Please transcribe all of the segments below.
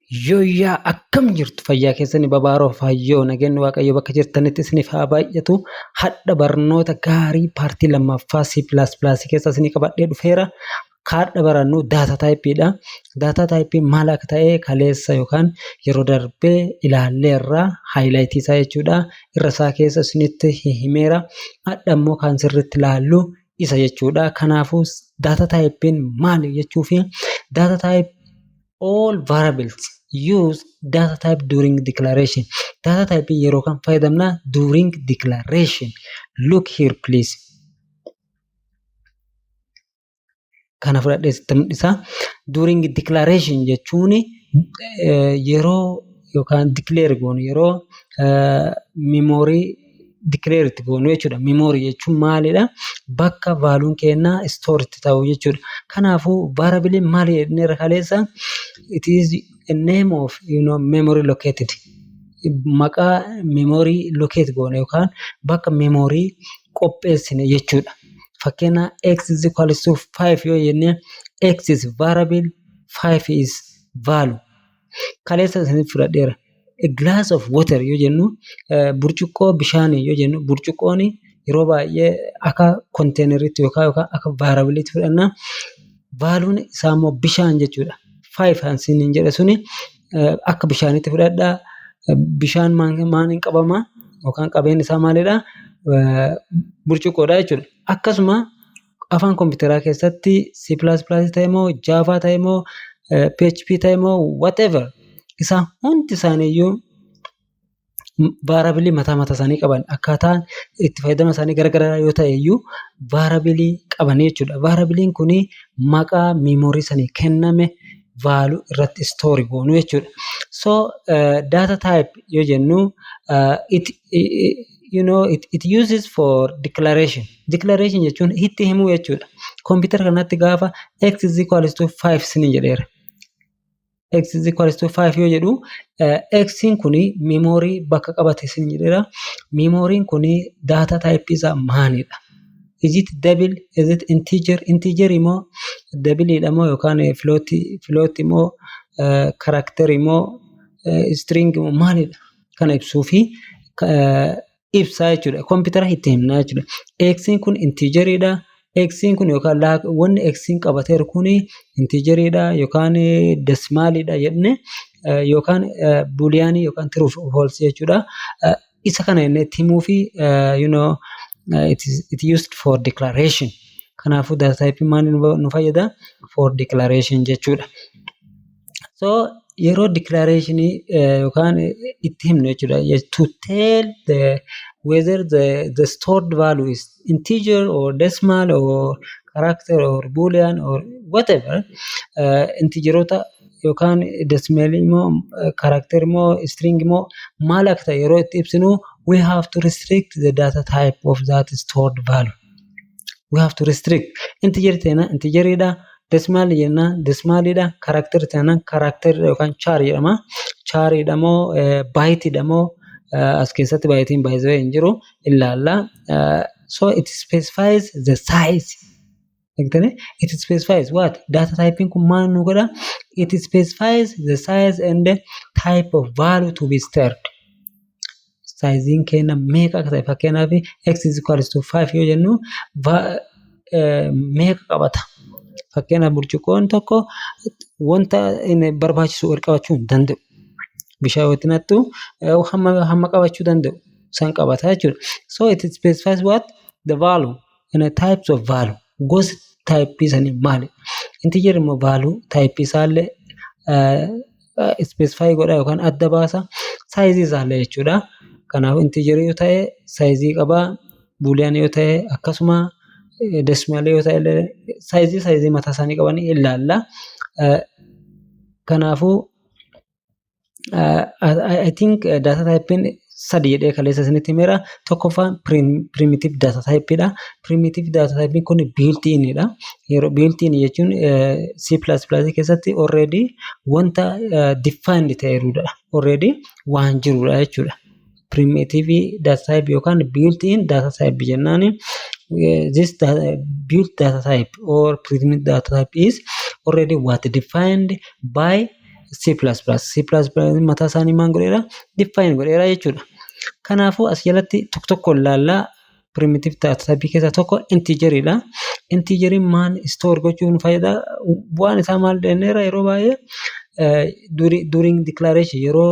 Yooyyaa, akkam jirtu? Fayyaa keessanii? Babaaroo fayyoo, nageenyi Waaqayyo bakka jirtanitti isiniif haa baay'atu. Hadha barnoota gaarii paartii lammaffaa C++ keessa isinii qabadhee dhufeera. Kaadha barannu data typeiidha. Data typeiin maal akka ta'e kaleessa yookaan yeroo darbee ilaalleerra, highlightii isaa jechuudha. Irra isaa keessa isinitti himeera. Hadha immoo kan sirriitti ilaallu isa jechuudha. Kanaafuu data typeiin maali jechuu fi data type, all variables use data type during declaration. Data type yeroo kam fayyadamna? During declaration. Look here, please. Kana fudhadhee sitti mul'isa. During declaration jechuun yeroo yookaan declare goonu, yeroo memory declare itti goonu jechuudha. Memory jechuun maalidha? Bakka valueun keenya store itti ta'u jechuudha. Kanaafuu variableiin maali jennee irra kaleessa? It is a name of memory located. Maqaa memory locate goone yookaan bakka memory qopheessine jechuudha. Fakkeenya, x is equals to 5 yoo jenne, x is variable, 5 is value. Kaleessa isinitti fudhadheera. A glass of water yoo jennu, burcuqqoo bishaanii yoo jennu, burcuqqoon yeroo baay'ee akka containeriitti yookaan akka variableiitti fudhanna. Valueun isaa immoo bishaan jechuudha. 5 kan isiniin jedhe suni akka bishaaniitti fudhadhaa. Bishaan maaliin qabama yookaan qabeen isaa maalidha? Burcuqqoodha jechuudha. Akkasuma afaan kompiitaraa keessatti C++ ta'e moo, Java ta'e moo, PHP ta'e moo, whatever, isaan hundi isaaniiyyuu variableii mataa mataa isaanii qaban, akkaataan itti fayyadama isaanii garagara yoo ta'e iyyuu variableii qabanii jechuudha. Variableiin kuni maqaa memory sanii kenname value irratti store goonu jechuudha. So data type yoo jennu, it you know it, it uses for declaration. Declaration jechuun itti himuu jechuudha. Kompiitara kanatti gaafa x is equals to 5 sinin jedheera. X is equals to 5 yoo jedhu, x'n kuni memory bakka qabate sin jedheera. Memoryn kuni data type isaa maalidha? Is it double? Is it integer? Integer immoo double moo yookaan float immoo, character immoo, string immoo maalidha? Kana ibsuu fi ibsaa jechuudha. Kompiitara itti himnaa jechuudha. X'n kun integeriidha. X'n kun yookaan wanni X'n qabateeru kun integeriidha yookaan decimaliidha jennee yookaan booleanii yookaan true false jechuudha. Isa kana jennee itti himuu fi it used for declaration. Kanaafuu data type maal nu fayyada? For declaration jechuudha. So yeroo declaration yookaan itti himnu jechuudha. To tell the whether the stored value is integer or decimal or character or boolean or whatever, integeroota yookaan decimal immoo, character immoo, string immoo maal akka ta'e yeroo itti ibsinu, we have to restrict the data type of that stored value. We have to restrict. Integer ta'ina integeriidha. Decimal jennaan decimaliidha. Character ta'inaan character yookaan char jedhama. Chariidha moo, byteiidha moo, as keessatti byteiin baay'ee hin jiru, ilaalla. So it specifies the size. Eegtanii, it specifies what? Data typing kun maal nu godha? It specifies the size and the type of value to be stored. Sizeiin keenya meeqa akka ta'e, fakkeenyaaf x is equals to 5 yoo jennu, meeqa qabata? Fakkeenyaaf, burcuqqoon tokko wanta inni barbaachisu ol qabachuu hin danda'u. Bishaan yoo itti naqxu hamma qabachuu danda'u san qabata jechuudha. So it specifies what? The value and the types of value. Gosa type sanii maali? Integer immoo value type isaallee specify godha yookaan adda baasa. Sizeii isaallee jechuudha. Kanaafuu integer yoo ta'e sizeii qaba. Boolean yoo ta'e akkasuma, decimal yoo ta'e illee sizeii mataa isaanii qabanii ilaalla. Kanaafuu I think data typein sadi jedhee kaleessa isinitti himeera. Tokkoffaan primitive data typeidha. Primitive data type kun built inidha. Yeroo built in jechuun C++ keessatti already wanta defined ta'eerudha. Already waan jirudha jechuudha. Primitive data type yookaan built in data type jennaani, this built data type or primitive data type is already what defined by C++. C++ mataa isaanii maal godheera? Define godheera jechuudha. Kanaafuu as jalatti tokko tokkoon ilaallaa. Primitive data type keessaa tokko integeriidha. Integeriin maal store gochuuf nu fayyada? Bu'aan isaa maal jenneera? Yeroo baay'ee during declaration, yeroo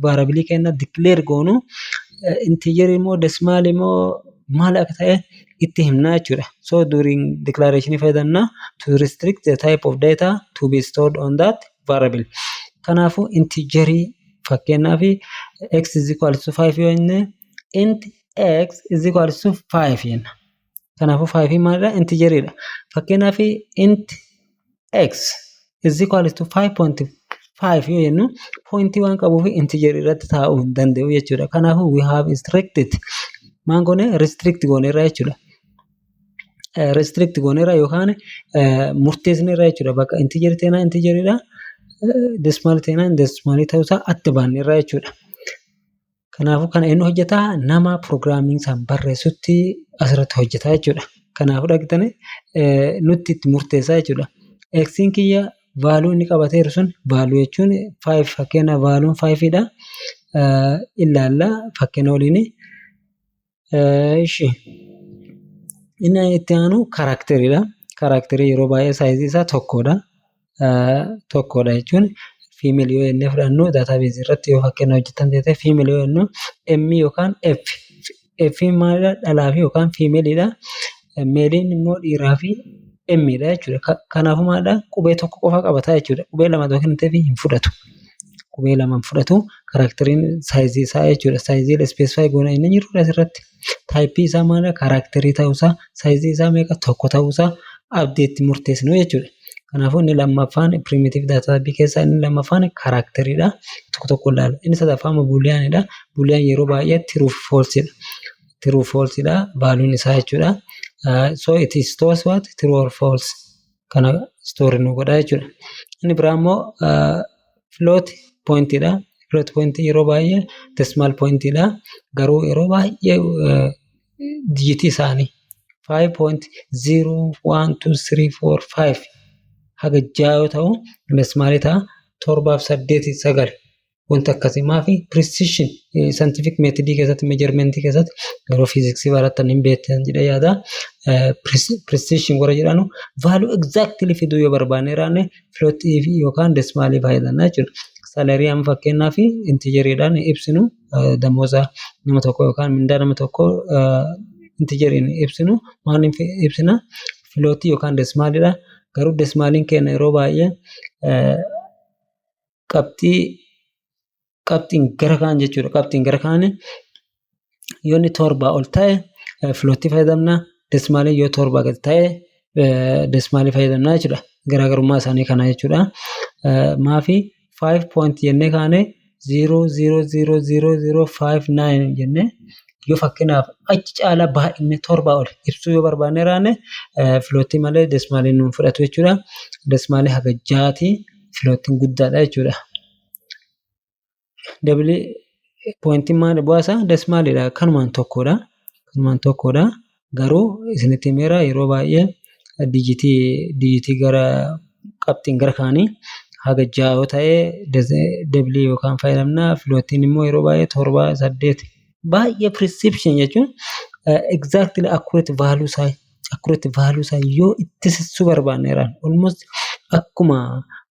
variable keenya declare goonu, integerii immoo decimal immoo maal akka ta'e itti himnaa jechuudha. So during declaration fayyadamna to restrict the type of data to be stored on that variable. Kanaafuu integerii fakkeenyaaf x is equal to 5 yoo jenne, int x is equal to 5 jenna. Kanaafuu 5 maalidha? Integeriidha. Fakkeenyaaf int x is equal to 5.5 yoo jennu, pointii waan qabuuf integerii irratti taa'uu hin danda'u jechuudha. Kanaafuu we have restricted, maal goone? Restrict gooneerra jechuudha. Restrict gooneerra yookaan murteessineerra jechuudha. Bakka integerii ta'inaa integeriidha. Decimal ta'inaan decimalii ta'uusaa adda baanneerra jechuudha. Kanaafuu kana inni hojjetaa nama programming san barreessutti asirratti hojjetaa jechuudha. Kanaafuu dhaqxanii nutti itti murteessaa jechuudha. Xiin kiyya value inni qabateeru sun, value jechuun 5, fakkeenya valueun 5dha. Ilaalla fakkeenya waliin. Ishi inni itti aanu characteriidha. Characterii yeroo baay'ee sizeii isaa tokkodha. Tokkodha jechuun female yoo jennee fudhannu, databaseii irratti yoo fakkeenya hojjetan ta'e, female yoo jennu M yookaan F. F maalidha? Dhalaa fi yookaan femaleiidha. Maleiin immoo dhiiraa fi M'dha jechuudha. Kanaafuu maalidha? Qubee tokko qofa qabata jechuudha. Qubee lama yookiin ta'e hin fudhatu. Qubee lama hin fudhatu. Characteriin sizeii isaa jechuudha. Sizeii specify goona inni jiru asirratti. Typeii isaa maalidha? Characterii ta'uusaa, sizeii isaa meeqa? Tokko ta'uusaa abdeetti murteessinu jechuudha. Kanaafuu inni lammaffaan primitive data typeii keessaa inni lammaffaan characteriidha. Tokko tokko ilaala. Inni sadaffaan immoo booleanidha. Boolean yeroo baay'ee true fi falseidha. True falseidha valueun isaa jechuudha. So it stores what? True or false. Kana store nu godha jechuudha. Inni biraa immoo float pointiidha. Float pointii yeroo baay'ee decimal pointiidha. Garuu yeroo baay'ee digitii isaanii 5.0 1 2 3 4 5 haga 6 yoo ta'u decimalii ta'a. Torbaaf saddeeti sagal wanta akkasii maafi precision scientific methodii keessatti, measurementii keessatti, yeroo fiiziksii barattan hin beektan jedhee yaada. Precision warra jedhanu value exactly fiduu yoo barbaanne raanne floatii yookaan decimalii fayyadamna jechuudha. Salary amma fakkeenyaaf integeriidhaan ibsinu, damooza nama tokko yookaan mindaa nama tokko integeriin ibsinu, maaliin ibsina? Floatii yookaan decimaliidha. Garuu decimaliin keenya yeroo baay'ee qabxii qabxiin gara kaan jechuudha. Qabxiin gara kaan yoo inni 7 ol ta'e floatii fayyadamna. Decimaliin yoo 7 gadi ta'e decimalii fayyadamna jechuudha. Garaagarummaa isaanii kana jechuudha. Maafi 5 point jennee kaane 0 0 0 0 0 5 9 jennee yoo fakkeenyaaf achi caalaa baay'inni 7 ol ibsuu yoo barbaanne raanne, floatii malee decimaliin nuun fudhatu jechuudha. Decimalii haga 6ti, floatiin guddaadha jechuudha. Double pointiin maali bu'aa isaa? Decimaliidha, kanumaan tokkodha. Kanumaan tokkodha. Garuu isinitti himeera, yeroo baay'ee digitii gara qabxiin gara kaanii haga 6 yoo ta'e doubleii yookaan fayyadamna. Floatiin immoo yeroo baay'ee 7, 8 baay'ee precision jechuun exactly accurate value isaa, accurate value isaa yoo itti sissuu barbaanne, almost akkuma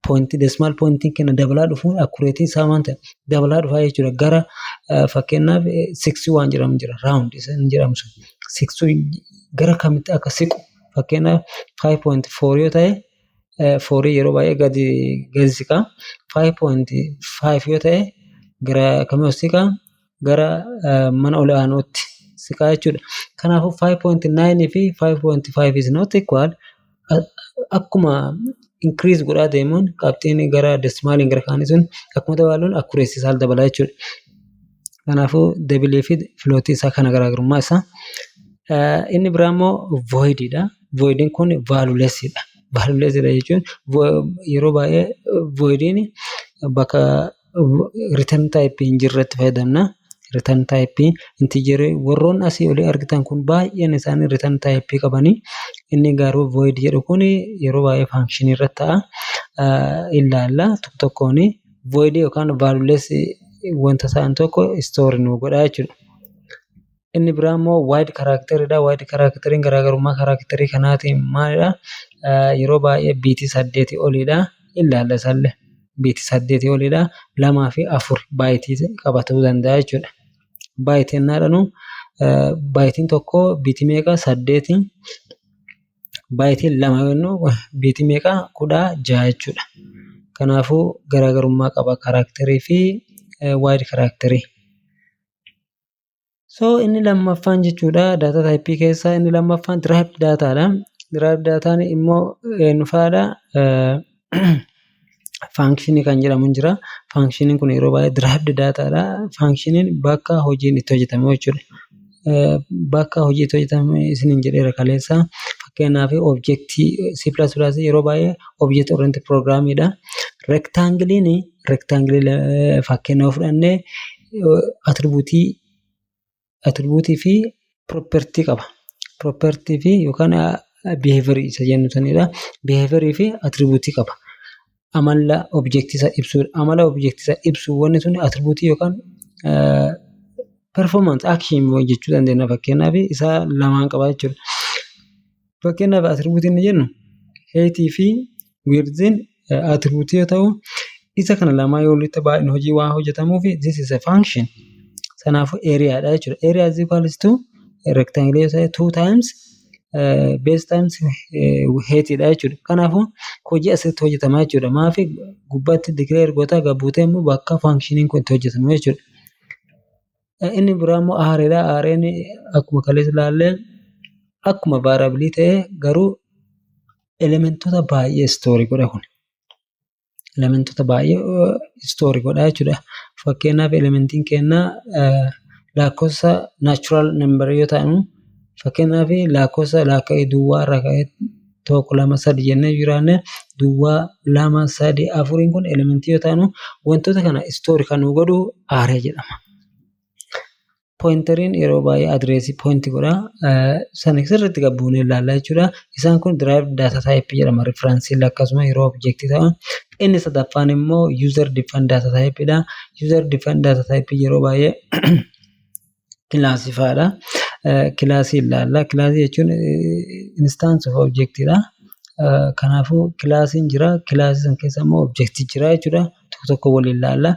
pointii decimal pointiin keenya dabalaa dhufuun accuracy isaa waan ta'e dabalaa dhufaa jechuudha. Gara fakkeenyaaf siqsuu waan jedhamu jira, round isa inni jedhamu sun siqsuu gara kamitti akka siqu, fakkeenyaaf 5.4 yoo ta'e fourii yeroo baay'ee gadi gadi siqa. 5.5 yoo ta'e gara kamii ol siqa? Gara mana ol aanootti siqaa jechuudha. Kanaafuu 5.9 fi 5.5 is not equal. Akkuma increase godhaa deemuun qabxiin gara decimaliin gara kaanii sun akkuma dabaluun accuracy isaa dabalaa jechuudha. Kanaafuu doubleii fi floatii isaa kana garaagarummaa isaa. Inni biraa immoo voidiidha. Voidiin kun valuelessiidha. Valuelessiidha jechuun yeroo baay'ee voidiin bakka return type hin jirretti fayyadamna. Return type integerii warroon asii olii argitan kun baay'een isaanii return type qabanii, inni garuu void jedhu kun yeroo baay'ee functionii irratti ta'a. Ilaalla tokko tokkoon void yookaan valueless wanta isaan tokko store nu godha jechuudha. Inni biraa immoo wide characteridha. Wide characteriin garaagarummaa characterii kanaatiin maalidha? Yeroo baay'ee bitii 8 olidha. Ilaalla isallee. Bitii 8 olidha. 2 fi 4 byteii qabatuu danda'a jechuudha. Byteii yennaa jedhanu, byteiin tokko bitii meeqa? 8. Byteiin 2 yoo jennu bitii meeqa? 16 jechuudha. Kanaafuu garaagarummaa qaba characterii fi wide characterii. So inni lammaffaan jechuudha, data typeii keessaa inni lammaffaan derived dataadha. Derived dataan immoo eenyu fa'aadha? Functionii kan jedhamu jira. Functioniin kun yeroo baay'ee derived dataadha. Functioniin bakka hojiin itti hojjetamu jechuudha. Bakka hojii itti hojjetamu isiniin jedheera kaleessa. Fakkeenyaaf, objectii C++ yeroo baay'ee object oriented programmingidha. Rectangleiin fakkeenya yoo fudhanne, attributeii fi propertyii qaba. Propertyii fi yookaan behaviorii isa jennu sanidha. Behaviorii fi attributeii qaba. Amala objectii isa ibsudha. Amala objectii isa ibsu wanni sun attributeii yookaan performance action jechuu dandeenya, fakkeenyaaf isa lamaan qaba jechuudha. Fakkeenyaaf, attributeii inni jennu heightii fi widthiin attributeii yoo ta'u, isa kana lamaan yoo walitti baay'inne hojii waan hojjetamuuf, this is a function. Kanaafuu areadha jechuudha. Area is equals to rectangle yoo ta'e, 2 times base times heightiidha jechuudha. Kanaafuu hojii asirratti hojjetamaa jechuudha. Maafi gubbaatti declare goota, gad buutee immoo bakka functioniin kun itti hojjetamu jechuudha. Inni biraa immoo arraydha. Arrayn akkuma kaleessa ilaalle akkuma variableii ta'ee, garuu elementoota baay'ee storeii godha kun. Elementoota baay'ee storeii godha jechuudha. Fakkeenyaaf, elementiin keenya lakkoofsa natural numberii yoo ta'an, fakkeenyaaf lakkoofsa duwwaa irraa ka'ee tokko, lama, sadi jennee jiraanne, duwwaa, lama, sadi, afuriin kun elementii yoo ta'an, wantoota kana storeii kan nu godhu array jedhama. Pointeriin yeroo baay'ee addressii pointii godha. Sana sirriitti gad buunee ilaalla jechuudha. Isaan kun derived data type jedhama. Referenceiin akkasuma yeroo objectii ta'an. Inni sadaffaan immoo user defined data type dha. User defined data type yeroo baay'ee classii fa'aadha. Classii ilaalla. Classii jechuun instance of objectidha. Kanaafuu classiin jira. Classii sana keessa immoo objectii jira jechuudha. Tokko tokko waliin ilaalla.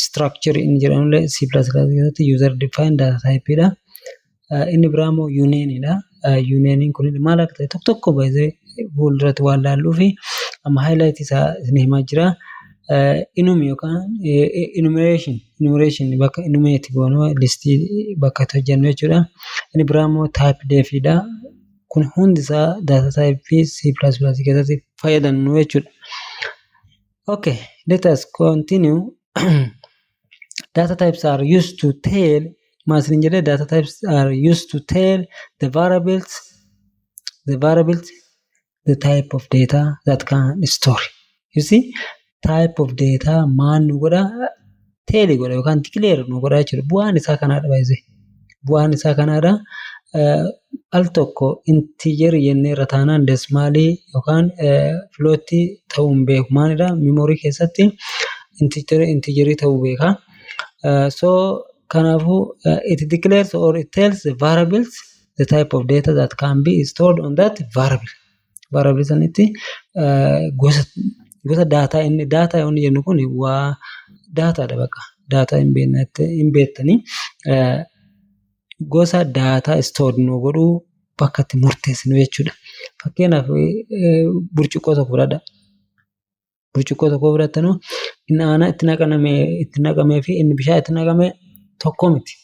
Structure inni jedhamullee C++ keessatti user defined data type dha. Inni biraa immoo unioniidha. Unioniin kun maal akka ta'e tokko tokko baay'ee fuulduratti waan ilaalluufi amma highlight isaa isin himaa jira. Enum yookaan enumeration, bakka enumerate goonu, listii bakka itti hojjennu jechuudha. Inni biraa immoo typedefidha. Kun hundi isaa data type C++ keessatti fayyadamnu jechuudha. Okay, let us continue. Data types are used to tell, maal isin jedhee, data types are used to tell the variables the type of data that can store. You see, type of data maal nu godha? Tellii godha yookaan declare nu godha jechuudha. Bu'aan isaa kanaadha baay'isee. Bu'aan isaa kanaadha. Al tokko integerii jennee irra taanaan decimalii yookaan floatii ta'uu hin beeku. Maalidhaa, memoryii keessatti integerii ta'uu beeka. So kanaafuu it declares or it tells the variables the type of data that can be stored on that variable. Variable sanitti gosa data, inni data inni jennu kun waa dataadha bakka. Data hin beektanii, gosa data store nu godhuu bakka itti murteessinu jechuudha. Fakkeenyaaf, burcuqqoo tokko fudhadhaa. Burcuqqoo tokko fudhattanuu, inni aannan itti naqamee fi inni bishaan itti naqame tokko miti.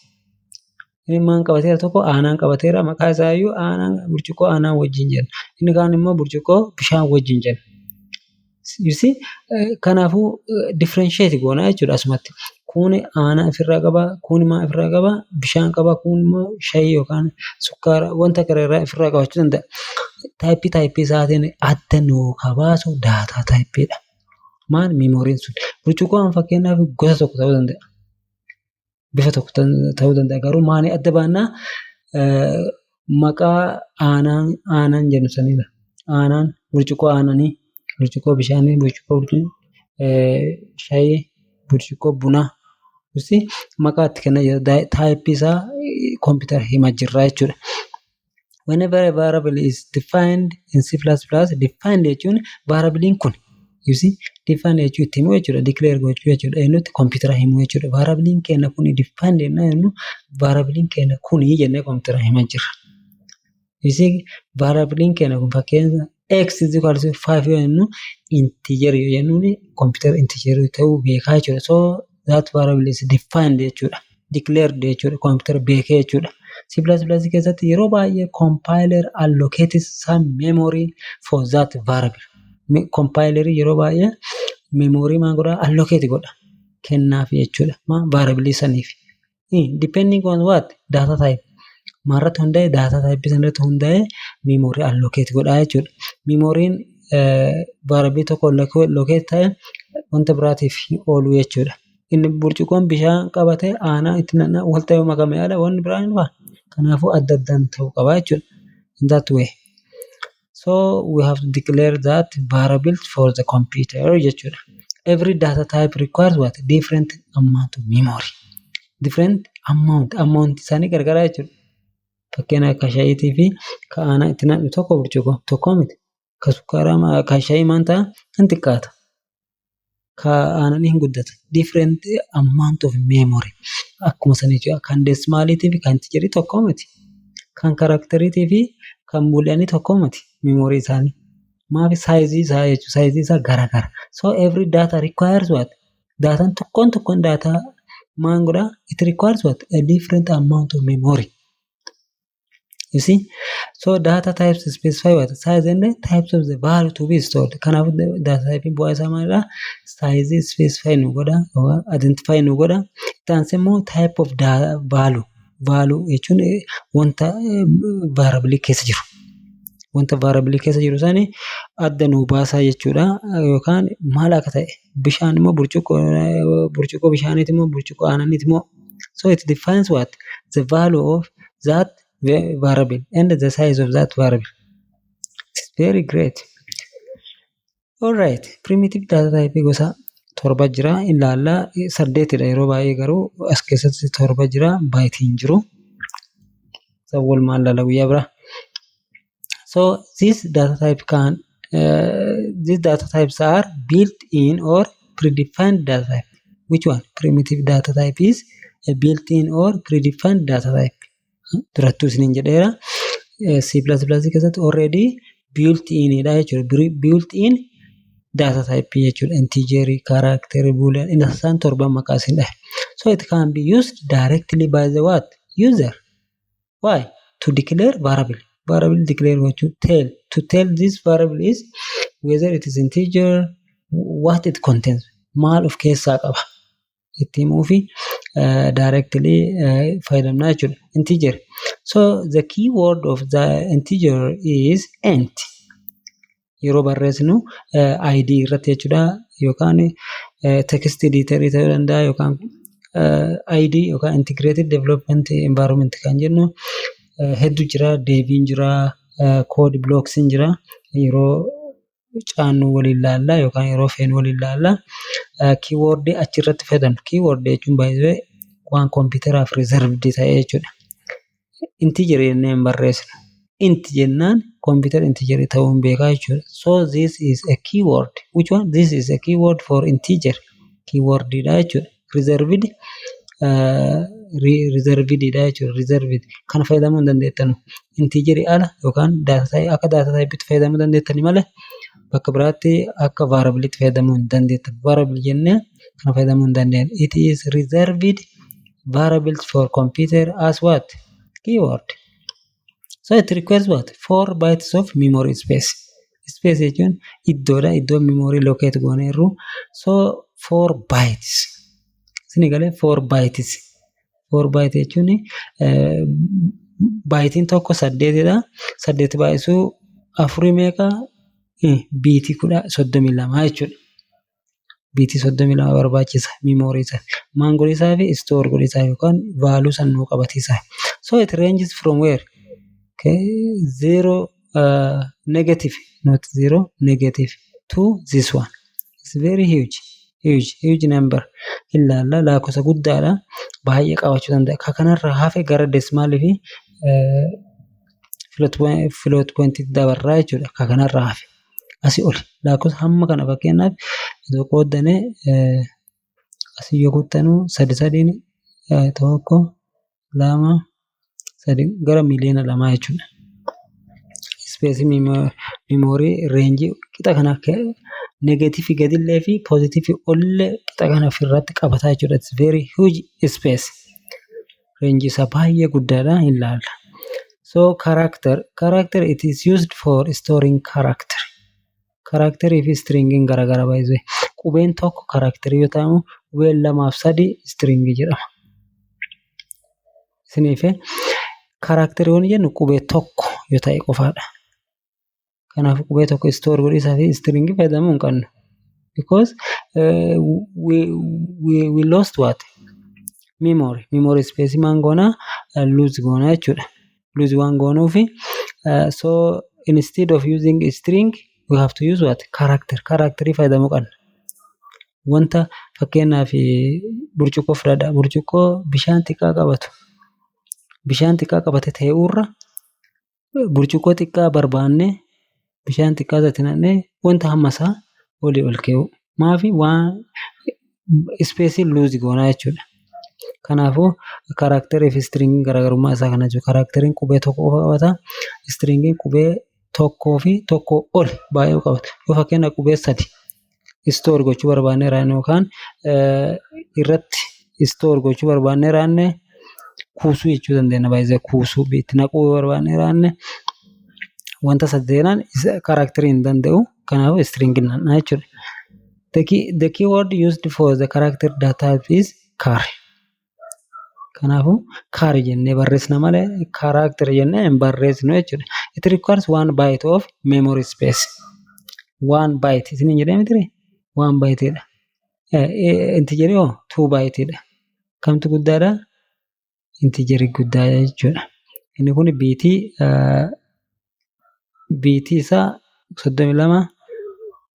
Inni maal qabateera? Tokko aannan qabateera, maqaa isaayyuu burcuqqoo aannan wajjin jenna. Inni kaan immoo burcuqqoo bishaan wajjin jenna. Kanaafuu differentiate goona jechuudha asumatti. Kun aannan ofirraa qaba, kun maal ofirraa qaba? Bishaan qaba, kun immoo shaayii yookaan sukkaara wanta garaagaraa ofirraa qabaachuu danda'a. Typeii typeii isaatiin adda nuu kan baasu data typeiidha. Maal memoryiin sun? Burcuqqoon fakkeenyaaf gosa tokko ta'uu danda'a. Bifa tokko ta'uu danda'a, garuu maaliin adda baannaa? Maqaa aannan jennu sanidha. Aannan burcuqqoo aannanii Burcuqqoo bishaanii, burcuqqoo shaayii, burcuqqoo bunaa. Maqaa itti kennaa jira. Typeii isaa kompiitara himaa jirra jechuudha. Whenever a variable is defined in C++, defined jechuun variableiin kun, you see, define jechuun itti himuu jechuudha. Declare gochuu jechuudha. Eenyutti? Kompiitara himuu jechuudha. Variableiin keenya kun defined jennaa jennu, variableiin keenya kuni jennee kompiitara himaa jirra. You see, variableiin keenya kun fakkeenya x is equal to 5 yoo jennu, integer yoo jennuun kompiitara integer ta'uu beekaa jechuudha. So that variable is defined jechuudha. Declared jechuudha. Kompiitara beekee jechuudha. C++ keessatti yeroo baay'ee compiler allocates some memory for that variable. Compiler yeroo baay'ee memory maal godhaa? Allocate godha. Kennaaf jechuudha. Maa variable saniif. Depending on what? Data type. Maalirratti hundaa'e? Data type sanarratti hundaa'e memory allocate godhaa jechuudha. Memoryn variable tokko allocate ta'e wanta biraatiif oolu jechuudha. Inni burcuqqoon bishaan qabate aanaa itti nam'aa wal ta'ee makame ala wanni biraa hin dhufaa? Kanaafuu adda addaan ta'uu qaba jechuudha. In that way. So we have to declare that variable for the computer jechuudha. Every data type requires what? Different amount of memory. Different amount. Amount isaanii gargaraa jechuudha. Fakkeenya ka shaayiitii fi ka aanaa itti nam'u tokko burcuqqoo tokko miti. Ka sukkaaraa, ka shaayii maal ta'a? Hin xiqqaata. Ka aannanii hin guddata. Different amount of memory. Akkuma sana jechuudha. Kan decimaliitii fi kan integerii tokko miti. Kan characteriitii fi kan booleanii tokko miti memory isaanii. Maaf? Sizeii isaa jechuudha. Sizeii isaa garagara. So every data requires what? Dataan tokkoon tokkoon data maal godhaa? It requires what? A different amount of memory. You see? So data types specify what? Size and types of the value to be stored. Kanaafuu data type bu'aa isaa maalidha? Size specify nu godha, identify nu godha. Itti aansee immoo type of value. Value jechuun wanta variable keessa jiru. Wanta variable keessa jiru sani adda nu baasaa jechuudha. Yookaan maal akka ta'e, bishaan immoo burcuqqoo bishaaniiti moo burcuqqoo aannaniiti moo, so it defines what? The value of that variable and the size of that variable. It's very great. Alright, primitive data type gosa torba jira ilaallaa. Saddeetidha yeroo baay'ee, garuu as keessatti torba jira, byteiin hin jiru. Isa walumaan ilaalla guyyaa biraa. So this data type can these data types are built in or predefined data type. Which one? Primitive data type is a built-in or predefined data type. Durattuu isiniin jedheera. C++ keessatti already built in dha jechuudha. Built in data type jechuudha. Integer, character, boolean isaan torban maqaa isin dhahe. So it can be used directly by the what? User. Why? To declare variable. Variable declare gochuu, tell to tell this variable is whether it is integer, what it contains, maal of keessaa qaba itti himuu fi directly fayyadamna jechuudha. Integer. So the keyword of the integer is int. Yeroo barreessinu IDE irratti jechuudha, yookaan text editor ta'uu danda'a, yookaan IDE yookaan integrated development environment kan jennu hedduu jira. Deviin jira, code blocks jira. Yeroo caannu waliin ilaalla yookaan yeroo feenu waliin ilaalla. Keyword achirratti fayyadamnu. Keyword jechuun baay'ee waan kompiitaraaf reserved ta'e jechuudha. Integer jennee hin barreessinu. Int jennaan kompiitara integer ta'uu hin beekaa jechuudha. So this is a keyword. Which one? This is a keyword for integer. Keyword dha jechuudha. Reserved dha jechuudha. Reserved kana fayyadamuu hin dandeettanu. Integerii ala yookaan akka data type fayyadamuu dandeettani malee bakka biraatti akka variable fayyadamuu hin dandeettan. Variable jennee kana fayyadamuu hin dandeenyu. It is reserved variables for computer as what? Keyword. So it requires what? 4 bytes of memory space. Space jechuun iddoodha. Iddoo memory locate gooneerru. So 4 bytes. Isin galee? 4 bytes. 4 bytes jechuun byteiin tokko saddeetidha. Saddeet baay'isuu afurii meeqa? Bitii 32 jechuudha. Bitii 32 barbaachisa memory isaa. Maal godhisaa fi store godhisaa yookaan value san nuu qabatiisa. So it ranges from where? Okay, zero, negative, not zero, negative to this one. It's very huge, huge, huge number. Ilaalla, lakkoofsa guddaadha, baay'ee qabachuu danda'a. Ka kanarraa hafe gara decimalii fi float pointitti dabarraa jechuudha. Ka kanarraa hafe asii oli lakkoofsa hamma kana, fakkeenyaaf yoo qooddanee asii yoo kuttanuu, sadi sadiin, tokko, lama, sadi, gara 2 miiliyoona jechuudha. Spaceii memory rangeii qixa kana negativeii gadillee fi positiveii olillee qixa kana ofirratti qabataa jechuudha. It's very huge space. Rangeii isaa baay'ee guddaadha, hin laalla. So character, character, it is used for storing character. Characterii fi stringiin garaagara baay'ee. Qubeen tokko characterii yoo ta'u, qubeen lamaaf sadi stringii jedhama. Isiniif characterii yoo jennu qubee tokko yoo ta'e qofaadha. Kanaaf qubee tokko store godhiisaa fi stringii fayyadamuu hin qabnu. Because we lost what? Memory. Memory space maan goonaa? Lose goonaa jechuudha. Lose waan goonuufi, so instead of using string, we have to use what? Character. Characterii fayyadamuu qabna. Wanta fakkeenyaaf burcuqqoo fudhadhaa. Burcuqqoo bishaan xiqqaa qabatu. Bishaan xiqqaa qabate ta'uurra burcuqqoo xiqqaa barbaannee bishaan xiqqaa itti naqnee wanta hamma isaa olii ol kaa'uu. Maafi waan spaceii lose goonaa jechuudha. Kanaafuu characterii fi stringiin garaagarummaa isaa kana jechuudha. Characteriin qubee tokko qofa qabata. Stringiin qubee tokkoo fi tokkoo ol baay'ee qabata. Yoo fakkeenyaaf qubee sadi store gochuu barbaannee raanne yookaan irratti store gochuu barbaannee raanne, kuusuu jechuu dandeenya, baay'ee kuusuu itti naquu yoo barbaannee raanne, wanta sadeenaan characterii hin danda'u. Kanaafuu stringiin naqna jechuudha. The keyword used for the character data type is char. Kanaafuu char jennee barreessina malee character jennee hin barreessinu jechuudha. It requires 1 byte of memory space. 1 byte isiniin jedhee mitiree? 1 byteedha. Integerii hoo 2 byteedha. Kamtu guddaadha? Integerii guddaadha jechuudha. Inni kun bitii isaa 32,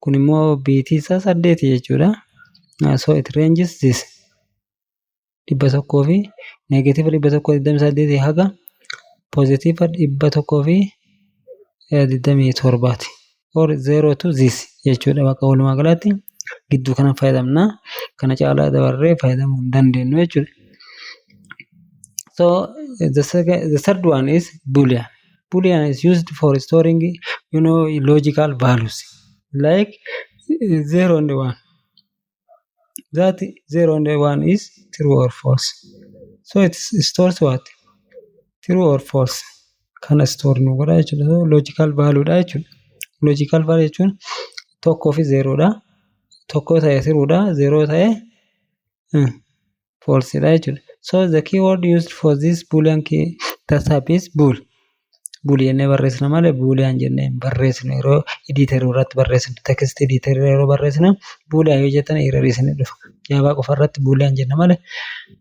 kun immoo bitii isaa 8 jechuudha. So it ranges this dhibba tokkoo fi negative 128 haga positive 127ti. Or zero to this jechuudha. Bakka walumaa galatti gidduu kana fayyadamna. Kana caalaa dabarree fayyadamuu hin dandeenyu jechuudha. So the third one is boolean. Boolean is used for storing logical values like 0 and 1. That 0 and 1 is true or false. So it stores what? True or false. Kana store nu godha jechuudha. So logical value dha jechuudha. Logical value jechuun tokkoo fi zeeroodha. Tokko ta'e truedha. Zeeroo ta'e false dha jechuudha. So the keyword used for this boolean key type is bool. Bool jennee barreessina malee boolean jennee hin barreessinu. Yeroo editorii irratti barreessinu, text editorii yeroo barreessinu, boolean yoo jettan errorii isinii dhufa. Java qofa irratti boolean jenna malee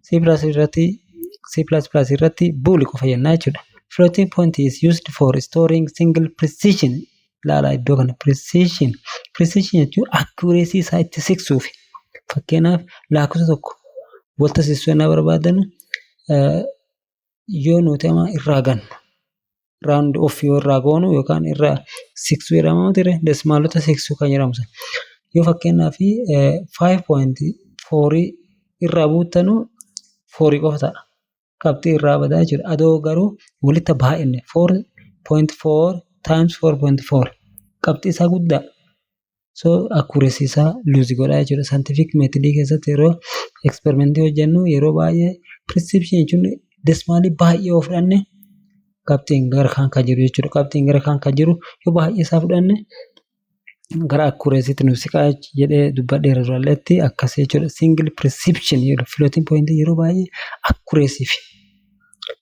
C plus irratti, C plus plus irratti bool qofa jenna jechuudha. Floating point is used for storing single precision. Ilaala iddoo kana, precision. Precision jechuun accuracy isaa itti siqsuufi. Fakkeenyaaf lakkoofsa tokko wanta siqsuu yoo barbaadan, yoo nuti amma irraa gannu, round off yoo irraa goonu yookaan irraa siqsuu jedhama miti, decimalota siqsuu kan jedhamu sana. Yoo fakkeenyaaf 5.4 irraa buuttanu, fourii qofa ta'a. Qabxii irraa badaa jechuudha. Adoo garuu walitti baay'inne, 4.4 times 4.4, qabxii isaa guddaa. So accuracy isaa lose godhaa jechuudha. Scientific method keessatti yeroo experimentii hojjennu, yeroo baay'ee precision jechuun decimalii baay'ee yoo fudhanne qabxiin gara kaan kan jiru jechuudha. Qabxiin gara kaan kan jiru yoo baay'ee isaa fudhanne gara accuracytti nu siqaa jedhee dubbadheera duralleetti, akkas jechuudha. Single precision jedhu floating point yeroo baay'ee accuracy fi.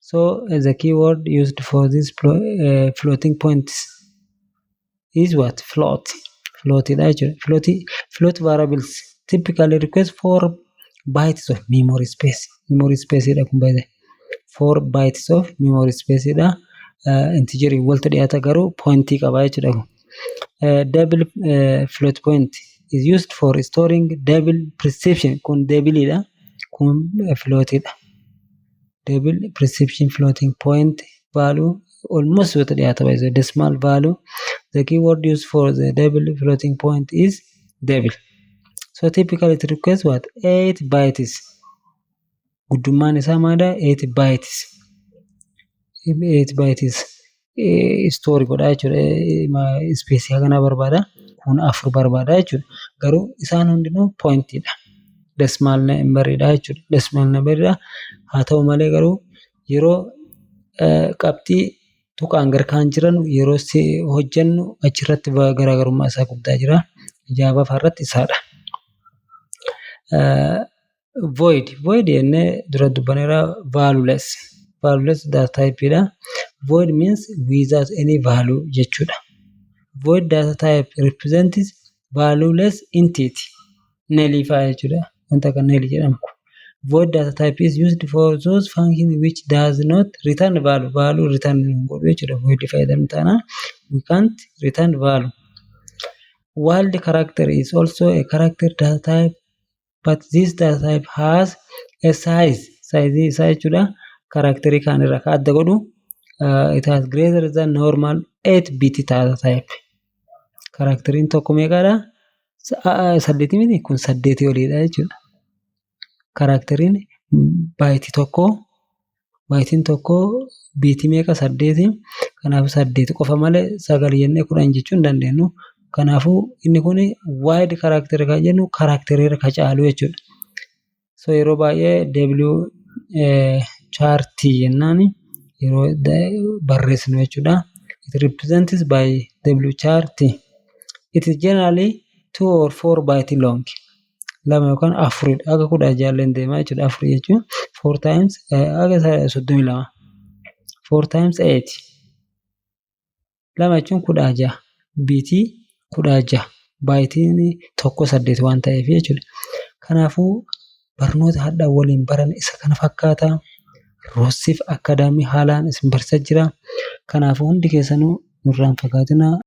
So the keyword used for this floating points is what? Float. Float dha jechuudha. Float variables typically request 4 bytes of memory space. Memory space dha kun baay'ee. 4 bytes of memory space dha. Integerii walitti dhiyaata garuu pointii qaba jechuudha kun. Double float point is used for storing double precision. Kun doubleidha. Kun floatidha. Double precision floating point value almost wata dhiyaata by the decimal value. The keyword used for the double floating point is double. So typically it requires what? 8 bytes. Guddummaan isaa maalidha? 8 bytes. 8 bytes store godha jechuudha. Space kana barbaada. Kun afur barbaada jechuudha. Garuu isaan hundinuu pointiidha. Decimal numberidha jechuudha. Decimal numberidha. Haa ta'u malee garuu yeroo qabxii tuqaan gar kaan jiran yeroo hojjennu achirratti garaagarummaa isaa guddaa jira. Java fa'aa irratti isaadha. Void, void jennee dura dubbaneera, valueless, valueless data type dha. Void means without any value jechuudha. Void data type represents valueless entity, null fa'aa jechuudha. Wanta akka null jedhamu. Void data type is used for those functions which does not return value. Value return hin godhu jechuudha. Void fayyadamnu taanaan we can't return value. Wild character is also a character data type, but this data type has a size. Size isaa jechuudha. Characterii kaan irraa kan adda godhu it has greater than normal 8 bit data type. Characteriin tokko meeqadha? Saddeetii miti, kun saddeetii oliidha jechuudha. Characteriin byteii tokko, byteiin tokko bitii meeqa? Saddeeti. Kanaafuu saddeeti qofa malee sagal jennee 10 jechuu hin dandeenyu. Kanaafuu inni kun wild character kan jennu characterii irra kan caalu jechuudha. So yeroo baay'ee W char T jennaan yeroo barreessinu jechuudha. It represents by W char T. It is generally 2 or 4 byte long. Lama yookaan afuridha. Haga 16 illee deemaa jechuudha. Afur jechuun 4 times haga 32. 4 times 8. Lama jechuun 16. Bitii 16. Byteiin tokko saddeet waan ta'eef jechuudha. Kanaafuu barnoota har'a waliin baranne isa kana fakkaata. Roosiif Academy haalaan isin barsiisaa jira. Kanaafuu hundi keessanuu nurraa hin fagaatinaa.